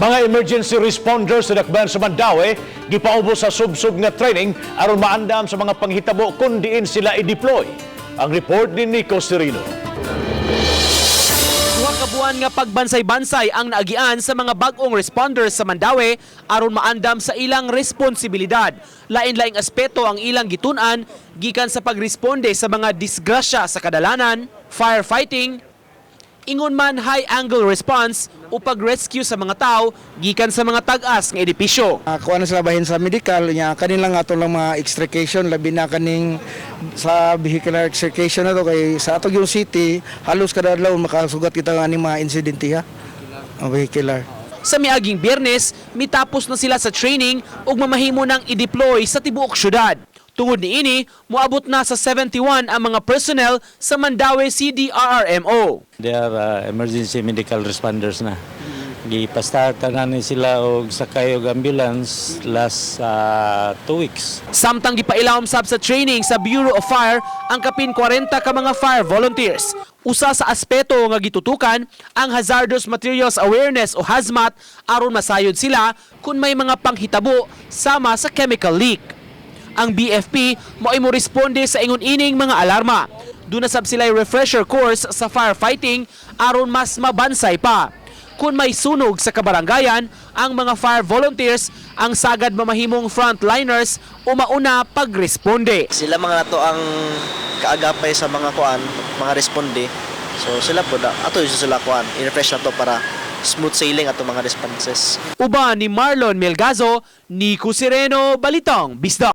Mga emergency responders sa Dakbayan sa Mandaue gipaubos sa subsob nga training aron maandam sa mga panghitabo kung diin sila i-deploy. Ang report ni Nico Serino. 2 ka buwan nga pagbansay-bansay ang naagian sa mga bag-ong responders sa Mandaue aron maandam sa ilang responsibilidad. Lain-laing aspeto ang ilang gitun-an gikan sa pagresponde sa mga disgrasya sa kadalanan, firefighting, ingon man high angle response o pag-rescue sa mga tao gikan sa mga tag-as nga edipisyo. Kuha na sila bahin sa medical nya kanilang ato lang mga extrication, labi na kaning sa vehicular extrication na to, kay sa ato yung city halos kada adlaw makasugat kita nga aning mga insidente ha, ang vehicular. Sa miaging Biyernes, mitapos na sila sa training ug mamahimo nang i-deploy sa tibuok syudad. Tungod niini, moabot na sa 71 ang mga personnel sa Mandaue CDRRMO. They are emergency medical responders na. Gipastart na ni sila og sakay og ambulance last 2 weeks. Samtang gipailawom sab sa training sa Bureau of Fire ang kapin 40 ka mga fire volunteers. Usa sa aspeto nga gitutukan ang hazardous materials awareness o hazmat aron masayod sila kung may mga panghitabo sama sa chemical leak. Ang BFP mo'y mo responde sa ingon ining mga alarma. Duna sab sila refresher course sa firefighting aron mas mabansay pa. Kung may sunog sa kabarangayan, ang mga fire volunteers ang sagad mamahimong frontliners o mauna pagresponde. Sila mga nato ang kaagapay sa mga kuan, mga responde. So sila po da, ato yung sila kuan, i-refresh na to para smooth sailing ato mga responses. Uban ni Marlon Melgazo, Nico Sereno, Balitang Bisdak.